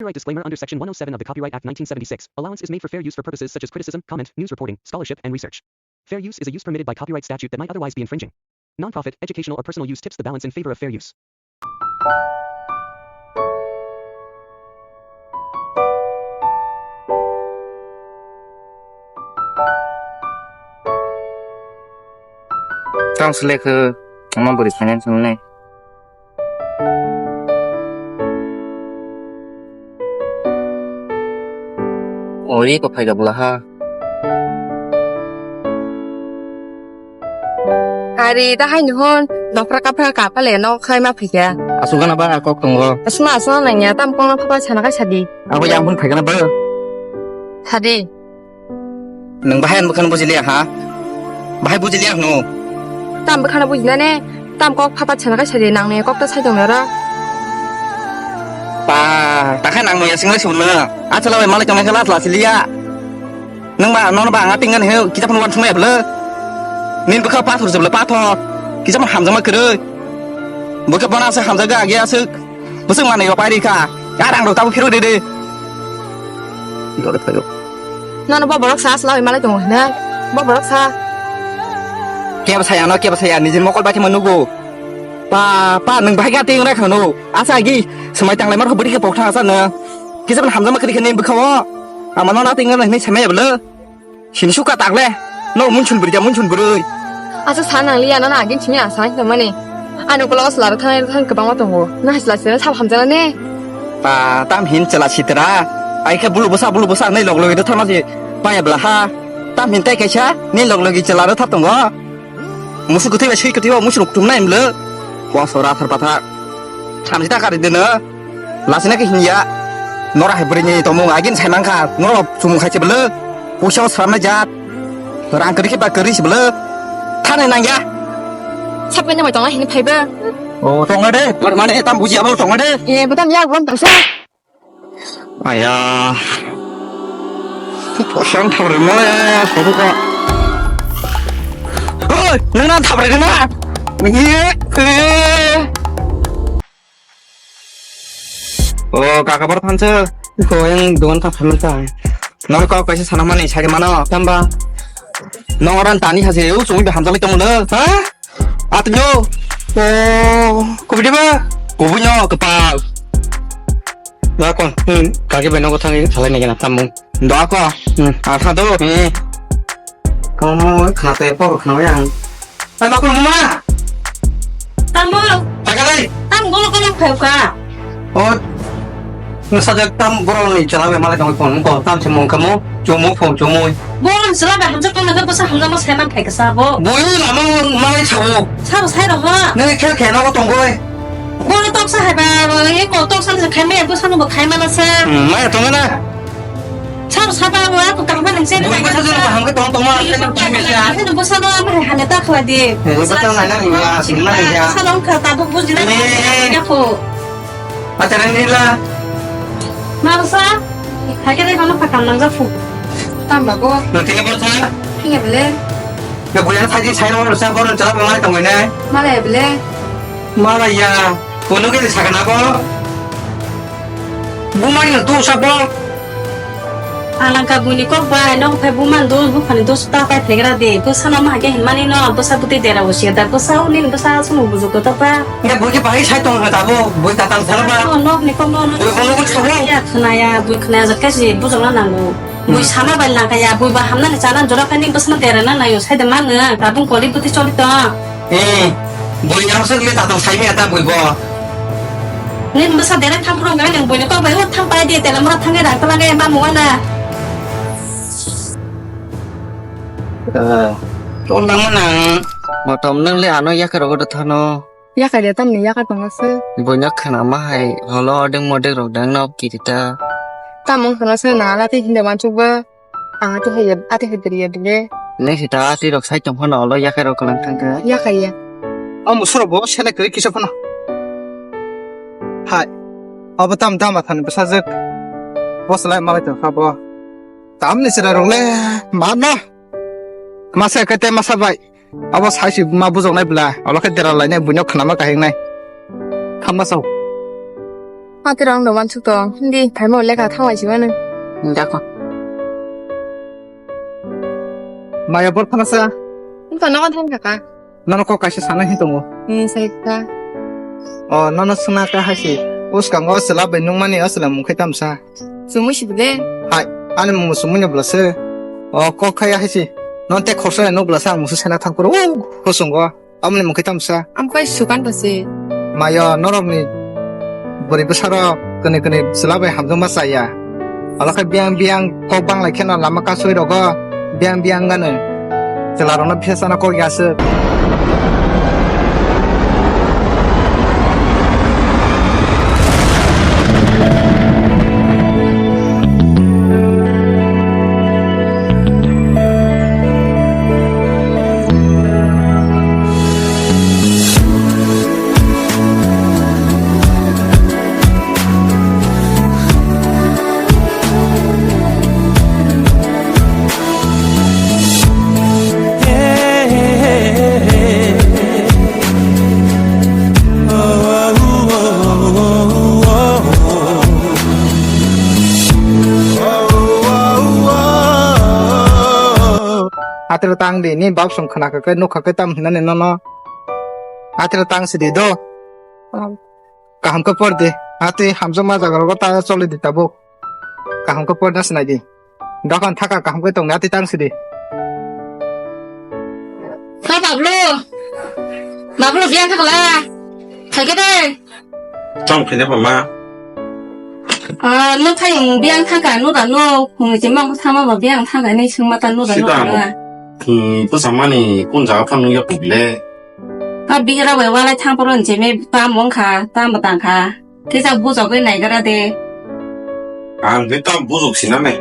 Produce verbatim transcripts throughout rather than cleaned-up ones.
Copyright disclaimer. Under Section one oh seven of the Copyright Act nineteen seventy-six, allowance is made for fair use for purposes such as criticism, comment, news reporting, scholarship, and research. Fair use is a use permitted by copyright statute that might otherwise be infringing. Non-profit, educational, or personal use tips the balance in favor of fair use. Tang selek ke, mama beri finance nune. Ori ko phai gabla ha. Ari, ta hai ni hon, nokra kapra kapale, nok khai ma phikya. Asugana ba kok tongo. Asma asma nangya, tam kong na phapa sana kai sadi. Ako yang pun phai gana ba. Sadi. Nwng bahai ang bwkhano bujiliya ha? Bahai bujiliya hwno? Tam bwkhano bujina ne, tam kok phapa sana kai sadi, nang ne kok ta sai tong nara. Pa, ta kha nang no ya single sung na. Achala bai malai tong khe lat la siliya. Nwng ba, nono ba ang ating ngan he, kita pun wan sumai bla. Nin bwkha pathor jebla pathor. Kita pun hamjama kwrwi. Bwkha bona asa hamjaga agi asuk. Bwswk manwi rok pai rikha. Ya rang rok tabo phirwi ridi. Nono bo borok sa, asla oi malai tongo hwnwi. Bo borok sa. Kebo saya no, kebo saya, nijini mokol bai khe nugo. Pa, pa, nwng bahai khe ating rai khano. Asa agi, swmai tanglai mar bwrwi khe pokthang asa nwng. Kisa pun hamjama kwrwi khe nini bwkha o. Ama nono ating rai hwnwi samai bla. Sini suka takle. No munchun bwrwi ja, munchun bwrwi. Asa sa nang liya, nana agin simi asa nang mani. Ano kolo sala thang thang kwbangma tongo. Na sala sala sab hamjana ne. Ta tam hin chala sitra. Ai khe bulu bwsa, bulu bwsa nai log log thang si. Paya bla ha. Tam hin tai kaisa ni log log chala ro thap tongo. Musu kwthwi bai swi kwthwi o musu rok tum nai mle. Wa sora thar patha. Thamsi ta kari deno. Lasina khe hinya. Nora hai bwrwi ni tongmung agin sai mankha. Nora chumung khai se bwle. Puisa o sramna jat. Rang kwrwi khe ba kwrwi se bwle. Thani nangya. Sab kanya mai tonga hini phaiba. O tonga de. Tor mane tam buji abo tonga de. E, butam yak bom tangsa. Aya. Puisa ang thapre mole. Sodu ka. Oi, nang na thapre na. Ye. E. O kaka bar thanse. Ko yang dogan ta phaimanta. Nor kok kaisa sana mani sai mano. Tamba. Nor an tani hase u chungwi hamjak lai tongno. Ha? Atnyo. O kubidi ba. Kubunyo kepal. Ba kon. Hmm, kaki beno ko thangi salai nai na tamung. Doa ko. Hmm. Atha do. Hmm. Komo khate por khna yang. Ai, bakul mama. Tamo. Pakalai. Tam golo golo khayo ka. O. Nasa jak tam borok ni chala be malai tong phone ko tam se mong kamo. Chumu phone chumu. Borok ni chala be hamjak tong na basa hamjak ma sai man khai ka sa bo. Boyu na mo malai chao. Sa bo sai ro ha. Nang khel khel na ko tong goi. Golo tok sa hai ba, e ko tok sa khai me ko sa no bo khai mana sa. Hmm, mai tong na. Sabo sabo, ako kaham nang sini. Bui bata jora kaham ke tong tong ma, sini tong tong ya. Sini bosa no, ama hai hane ta khwa di. Bui bata nai nang ya, sini nang ya. Sa long kha ta bu buji na. Ni. Ya ko. Acha nang ni la. Ma sa. Hai ke dai kono pakam nang ja fu. Tam ba ko. Nanti ke bosa. Iya bele. Ya bui yang tadi saya nomor sa, baru jalan mai tong ini. Mala ya bele. Mala ya. Kono ke sakana ko. Bumani no dosa bo. Alangka buini kok bai, nok phai bumani dos, buphani dos ta pai phegra de. Bwsano ma hake hinmani no, bwsa bwtwi dera bo siya da, bwsa uni bwsa sunu bujuk to ba. Nge bui ke pai sai tong ta bo, bui ta tang thang ba. No, nok ni kok no, no. Bui kono ko thabo. Ya khna ya, bui khna ya, kasi bujok na nango. Bui sama bai langka ya, bui ba hamna ni chana jora kani bwsano dera na nayo, sai de man, tabung koli bwtwi choli to. Hmm. Bui yang sek le tatong sai me ata bui bo. Nin bwsa dere tham phuru ngai nang bui ni kok bai o tham pai di tela mura thangai rang tala ngai ma muwa na. Eh, tol nang ma nang. Motom nang le ano yakar ogo thano. Yakar ya tamni yakar tong se. Bui no khana ma hai holo deng modek rok dang no kirita. Tamung khana se na la te hinde mansuk ba. Ang ati hai, ati hai diri ya dile. Neng sita ati rok sai tong phano olo yakai rok kwlang thang kha. Yakai ya. Amo soro bo selek kiri kisa phano. Hai. Abo tam dama thani bwsajwk. Bo selai malai tong kha bo. Tam ni sira rok le ma no. Masa kete masa bai. Abo sai si ma bujok nai bla. Olo khe dera lai nai buino khana ma kahing nai. Khama sao. Hati rong do wansuk tong. Hindi, phaimo lekha thangwai si manu. Dako. Maya bor phana sa. Wngkha nogo thang kaka. Nono kok kaisa sana hin tongo. Hmm, sai kha. O, nono suna ka haisi. Uskango sela bai nungmani aswla mungkhai tamsa. Sumui si bile. Hai, ani mung sumui no bla se. O, kok khai haisi. Non te khorsa no bla sa mung sena thang kuro. Kosungo. Amoni mungkhe tamsa. Amkhe sukan basi. Mayo norokni bwrwi bwsarok kwnwi kwnwi chwla bai hamjakma chaya. Alokhe biyang biyang kok banglai kheno lama kasui rogo biyang biyang gano. Chwla rokno bisa sana kok ya aswk. Atwra tang di, ni bab song khna kha khe, nukha khe tam hinani nono. Atwra tang sidi do. Kaham khe por di. Atwi hamjakma jaga rogo ta choli di tabuk. Kaham khe por na sinai di. Dokan thaka kaham khe tong di, atwi tang sidi. Ka bablu. Bablu biang thakla. Thaike de. Tong phine pama. Ah, no thayung biang thangka no da no. Hung je mang thama ba biang thangka ni sung mata no da no. Sita mo. Hmm, pusa mani kun jaga phang nung ya kubile. Ka bigra bai walai thang poro je me tam wng kha, tam ba tang kha. Kisa bujok bai nai gra de. Ang de tam bujok sina me.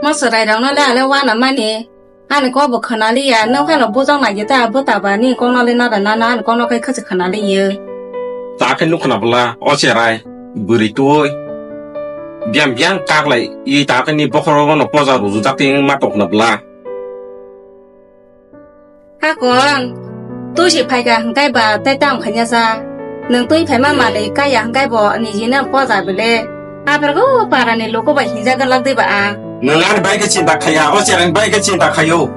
Mo serai rang no le ale wana mani. Ani kok bo khwnaliya, nwng phano bujok nai ta, bwta ba ni kokno le nada nana, ani kokno khai khwchwk khwnaliya. Ta khe nuk khna bwla, o cherai, bwrwi twi. Biyang biyang kak lai, i ta khe ni bokhorogo no poja ruju jak twi ma tok khna bwla. Hakon, twi si phaika hwnkhe ba tei tamo khaina sa. Nwng twi phaima manwi kaya hwnkhe bo niji no poja bile. Aphuru parani luku bai hinjak glak di ba ang. Nwng ani bai khe chinta khaya, o chereng bai khe chinta khayo.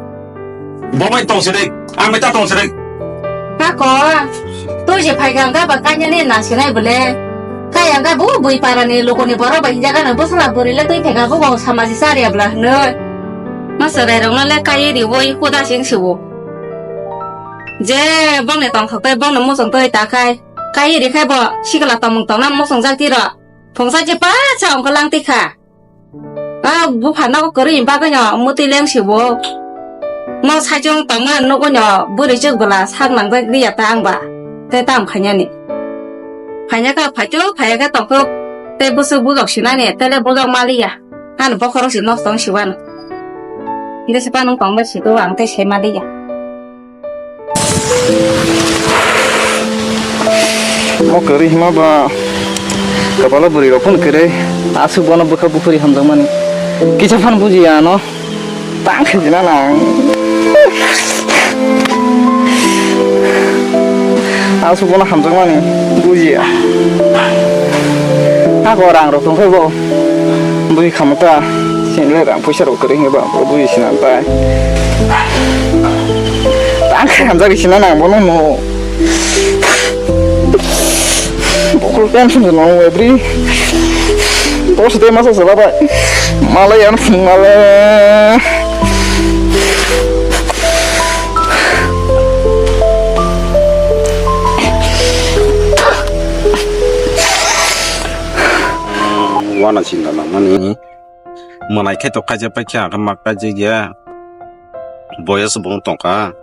Bo bai tong sidi, ang bai ta tong sidi. Hakon, twi si phaika hwnkhe ba kanya ni na sinai bile. Kaya hwnkhe bo bui parani lukuni borok bai hinjak gana bwsala bwrwi le twi phaika bo bo samaji chariya bla hwnwi. Ma chwrai rok no le kaiwi riwi huda sing siwo. Je bongni tongthok tei bongni muchung twi ta khai. Kaiwi ri khai bo sikla tongmung tongna muchungjak tiro. Phungsa je pacha ongkha lang tikha. A bupha nogo kwrwi bagwi no mutwi leng siwo. Mo saichung tongma nugwi no bwrwi chwk bwla sak nangjak liya ta ang ba. Tei tam khainani. Phaina kha phaichuk phaiya khe tongthok. Tei bwswk bujok sinani tei le bujok maliya. Ani bokhorok si nosto wng siwano. Hingke se panung tongbai siko ang tei se maliya. Mo kwrwi hima ba kabalo bwrwi rok phano kwrwi aswk bono bwkha bukhuri hamjakmani kisa phano bujiya ano tang khe jina nang. Aswk bono hamjakmani bujiya. Ako rang rok tongkhe bo bui khamata sinle rang puisa rok kwrwi hwnba bui sina tai. Tang khe hamjak sina nang bono no. Bokol tension se nong ebri. Bos de masa sala bai. Malai an malai. Wana chinta nangmani. Mwnai khe to kaijak paikha, ang khe ma kaijak ya. Boyas bo wng tongkha.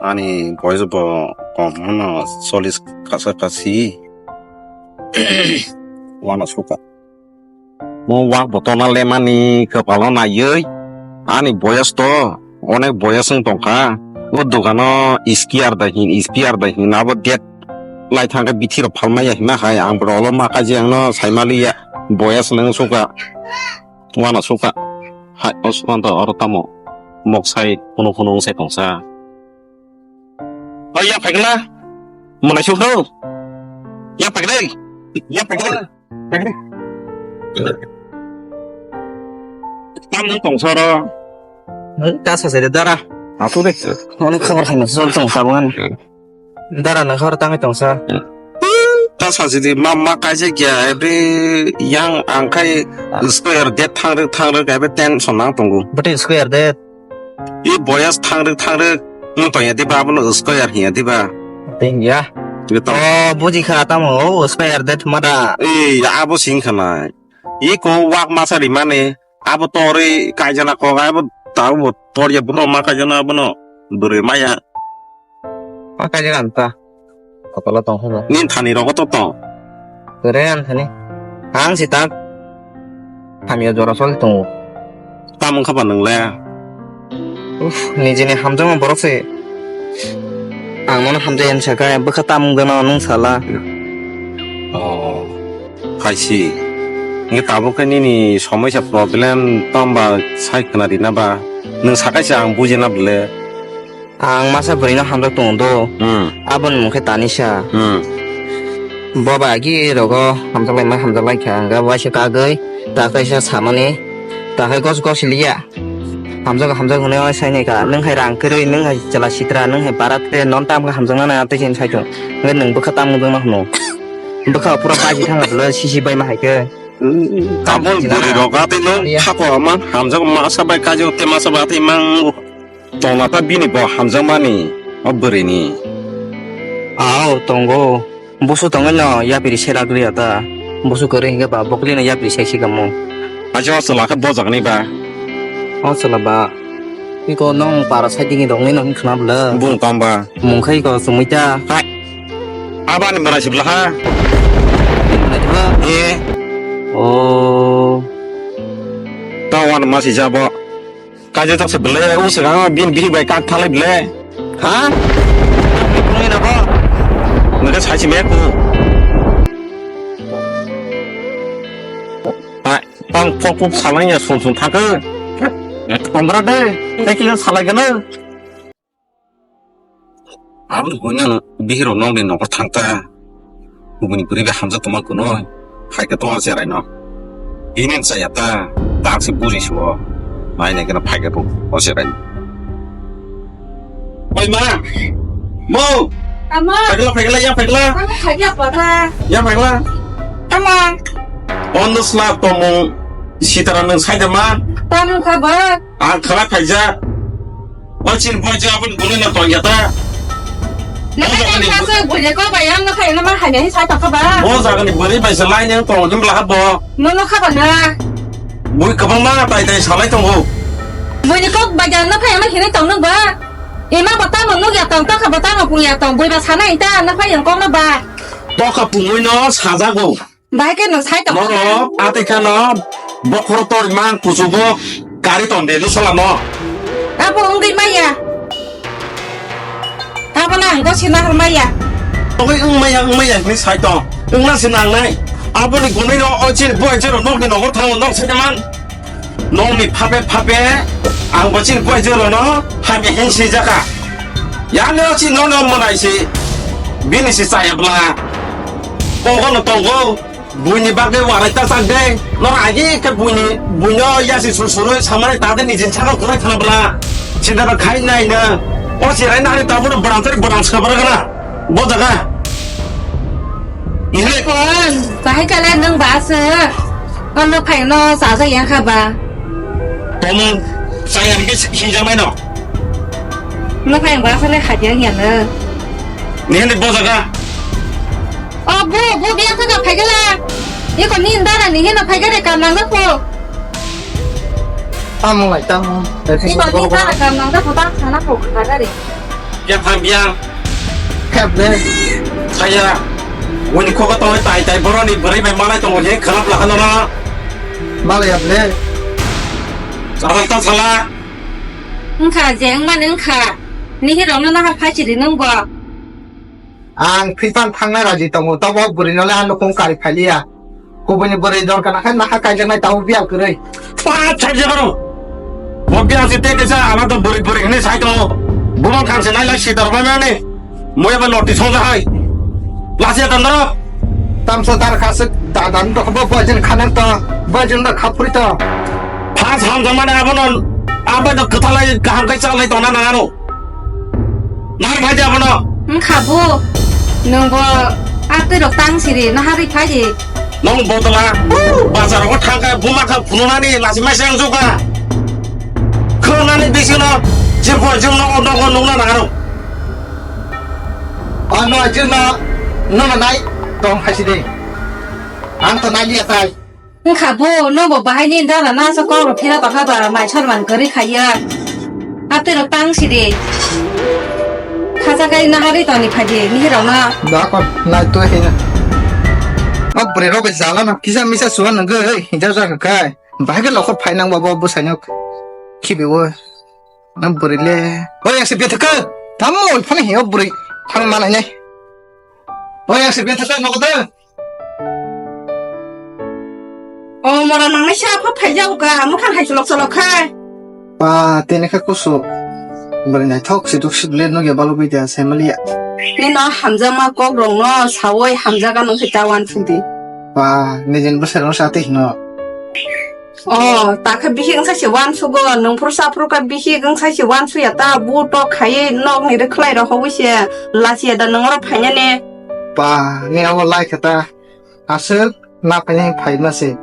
Ani boyas bo kom hwno chollish kasa kasi. Wana suka. Mo wak bo tona lemani kwpalo naiwi. Ani boyas to onek boyas wng tongkha. O dogano ispiyar da hin, ispiyar da hin. Abo date lai thangkhe bithi rok phalmaya hima hai. Ang borok olo ma kaijak no saimaliya. Boyas nwng suka. Wana suka. Hai, o suka to oro tamo. Moksai phunu phunu wngsai tongsa. Oi, ya phaikla. Mwnai sukno. Ya phaikla. Ya, pagla. Tam nung tong soro. Ta sa se dara. Aku de. Ono khabar khaina sol tong sabungan. Dara na khor tangwi tongsa. Ta sajidi ma, ma kaisa kya, every yang ang khai square date thangrwk thangrwk every tension nang tongo. Bwtwi square date. I boyas thangrwk thangrwk wng tongya diba, abono square hinya diba? Tengya. Twi tong. Oh, buji kha tamo, oh, square date mada. Ei, abo sing khana. I ko wak masa rimani, abo torwi kaijana kok, abo tabo torya bro ma kaijana abono. Bwrwi maya. Ma kaijak ang ta. Kotolo tong phano. Nin thani rogo to tong. Kwrwi ang thani. Ang si tak. Hamya jora sol tongo. Tamung khaba nung le. Uff, nijini hamjakma borok se. Ang mano hamjak yan saka, bwkha tamung gana nung sala. Oh, hai si. Nge tabuk khe nini somoisa problem tamba sai khna rina ba. Nung sakaisa ang bujina bwle. Ang masa bwrwino hamjak tongo do. Hmm. Aboni mung khe Tanisa. Hmm. Bo bai agi rogo hamjak lai ma hamjak lai kha. Ang ga waisa kagwi ta kaisa samani. Ta khai gos gos liya. Hamjak hamjak hwnwi oi sai nai kha. Nwng hai rang kwrwi, nwng hai chwla sitra, nwng hai barat khe non tam khe hamjak nana tei sini sai thung. Nwng bwkha tam wngjakno hwno. Bwkha pura baji thang la sisi bai ma hai khe. Tabuk bwrwi rok atwi nwng thako ama hamjak masa bai kaijak tei masa bai atwi mang. Tongna ta bini bo hamjakmani o bwrwini. Ao, tongo. Busu tongwi no yapiri selak liya ta. Busu kwrwi hinkhe ba bokli no yapiri sek sikamo. Ajo chwla khe bojakni ba. O chwla ba. Iko nong para side ni dongwi no hinkhe khna bwla. Bung tong ba. Mung khai ko chumui ta. Hai. Abani bwrai sibla ha. Bwrai sibla? Eh. O. Tawano masi jabo. Kaje tok se bele, o se ga bin bihi bai kak thalai bele. Ha? Nge sai si me ku. Ai, tang pok pok salai ya sung sung thaka. Pondra de, teki salai gana. Aboni buino bihiro nokni nokor thangta. Kubuni bwrwi bai hamjak tongma kuno. Phaikhe tong o cherai no. Bini chaya ta. Tak se buri suo. Mai nai kena phaikhe bo o cherai no. Oi ma. Mo. Ama. Phaikla phaikla ya phaikla. Ama phaikla phaikla. Ya phaikla. Ama. Ondo slap tomung sitara nung saida ma. Tanu khabar. Ang khara khaija. O chin boy ja aboni gului no tong ya ta. Nang Bo jagani ka se buje ko ba yang no khai no ma hanya hi sa ta ka ba. Bo jagani bwrwi bai se lai nang tong jim la bo. No no kha ba na. Bui kabang ma tai tai salai tongo. Bui ni kok ba ja no khai ma hini tong no ba. Ima ba ta no no ya tong ta ka ba ta no pung ya tong bui ba sana ita na khai yang kong no ba. To ka pungui no sajago. Bahai khe no sai tong. Norok atwi kheno bokhoro tor mang kuchugo gari ton de ni salamo. Abo wngwi maya. Abo na ang gosi nahar maya. Togwi wng maya wng maya hinwi sai tong. Wngna se nangnai. Aboni gunui no o chini buai jero nokni nogo thango nok sai man. Nokni phape phape ang bo chini buai jero no hamya hin si jaka. Yang no chini no no manai si. Bini si chaya bla. Kogo no tongo. Buini bagwi warai ta chak de. Nor agi khe buini, buino yasi sur suroi samani ta de nijin chakal khulai thana bla. Sinta ba khai nai na. O sirai nani ta bono bwrang tari bwrang ska bwrang na. Bo jaga. Ile. Kon, bahai kale nang ba se. Kon no phai no sa sa yang kha ba. Tomung saya rike hinjang mai no. No phai ba se le khajang ya na. Ni hende bo jaga. O bo, bo biya thaka phaigala. Iko ni ndara ni hino phaigare kam nang ko. Tamo lai tamo. Iko ni ndara kam nang ko ta sana ko phaigare. Biya phang biya. Khep de. Saya. Woni koko to tai tai boroni bwrwi bai malai tongo he khalap la hano na. Malai able. Saral ta sala. Wngkha je wngmani wngkha. Ni hiro no nahar phai chiri nung bo. Ang thwipan thangna raji tongo, tobo bwrwino le ang nukhung kari phailiya. Kubuini bwrwi dorkar nakhai naha kaijaknai tabuk biyal kwrwi. Pa chajak aro. Bo biyal se tei kaisa alada bwrwi bwrwi hinwi sai tongo. Bumang khang se nai lai sitar bai mani. Moya bai loti songja hai. Lasiya tandaro. Tamsa dar khasuk dadan to bo bajin khanang to, bajin da khapuri to. Phas hamjamani abono, abono kwthalai kaham kai chalai tongna nangano. Nahar phaidi abono. Wngkha bo, nwngbo a twi rok tang siri, nahari phaidi. Nong botla, bazar o thangkha, buma kha phununani, lasi mai sang jokha. Khunani bisino, jebo jemno, nogo nungna nangaro. Ano ajirno, nono nai, tong haisi de. Ang to nai liya tai. Wngkha bo, nobo bahai ni dara na sa kok rok phira tongkha ba, mai sor man kwrwi khaiya. Atwi rok tang sidi. Khacha kai nahari toni phaidi, nihirok na. Dakon, nai to hina. O bwrwi rok bai jala no, kisa misa suwa nang gwi, hija jaka kai. Bahai ke lokot phai nang ba bo bwsai no khibi o. Na bwrwi le. O yang se bethaka. Tamo phani he o bwrwi. Thang ma nai nai. O yang se bethaka nogo da. O mora nangnai sa pha phai jao ka, mukhang hai cholok cholok khai. Pa, tene kha kusu. Bwrwi naithok si duk si le no ya balu bida sai mali ya. Ni no hamjama kok rong no sawoi hamjaga nung se ta wan phudi. Pa, ni jen bwsai rong sa te hino. O, ta khe bihik wngsa se uansugo, nwng phuru sa phuru kha bihik wngsa se uansuya ta, bu tok khaiwi nokni rwkhlai rok hobwi se lachiya da nwng oro phainani. Pa, ni abo lai khe ta, aswk na phainai phaima se.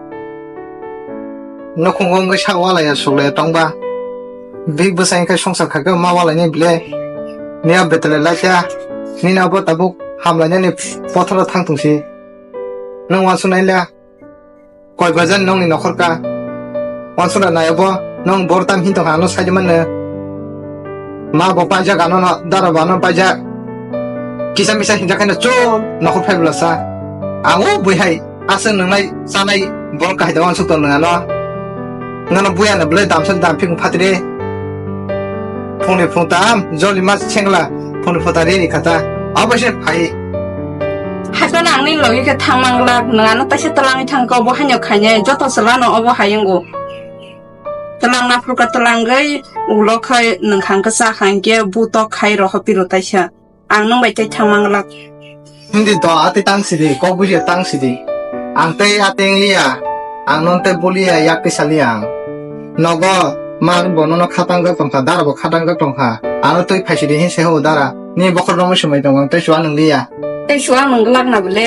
Nukhungo wngwi sa walaiya suklaiya tongba. Bihik bwsai wngkhe songsar kha khe ma walainai bile. Ni abo betele lai kha, nini abo tabuk hamlainani pothoro thang tong si. Nwng uansuknai le. Koi bajan nongni nokhor ka. Wansukna nai obo, nong bor tam hin tongkha ano saidi manne. Ma bo paijak ano no, dara bo ano paijak. Kisa misa hinjak khe no chol nokhor phai bwlasa. Ang o bui hai, aswk nwngnai chanai bor kahai da wansuk tong nang ano. Nono buya no bwlai damsa dam phikung phatri. Phungni phung tam, joli mas sengla, phungni phung ta riri khata. Abo se phai. Haikhe no ang nini logi khe thang mang glak, nwng ano taisa twlangwi thang khe obo haino khainai, joto chwla no obo hai wngo. Twlang naphru khe twlangwi ulo khai nwng khang khe cha kha hinkhe bu tok khai rohor piro taisa. Ang nwng bai tei thang mang glak. Hindi to ate tang sidi, kok buji tang sidi. Ang tei ate wng liya, ang non tei buliya yak kisa liya ang. Nogo, ma bo nono khatang jak tongkha, dara bo khatang jak tongkha. Ano twi phai sidi hin se ho dara. Ni bokhor romwi swmai tongo, tei chuwa nwng liya. Tei chuwa nwng glak na bole.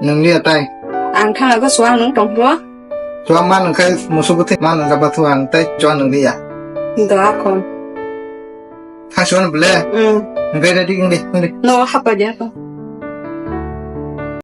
Nwng liya tai. Ang thang agw chuwa nwng tong pho. Chuwa ma nwng khai musu bwtwi ma nwng jaba thu ang tei chuwa nwng liya. Do akon. Thang chuwa nwng bole. Hmm. Nwng khai ready wng di, wng di. No hapa dia ko.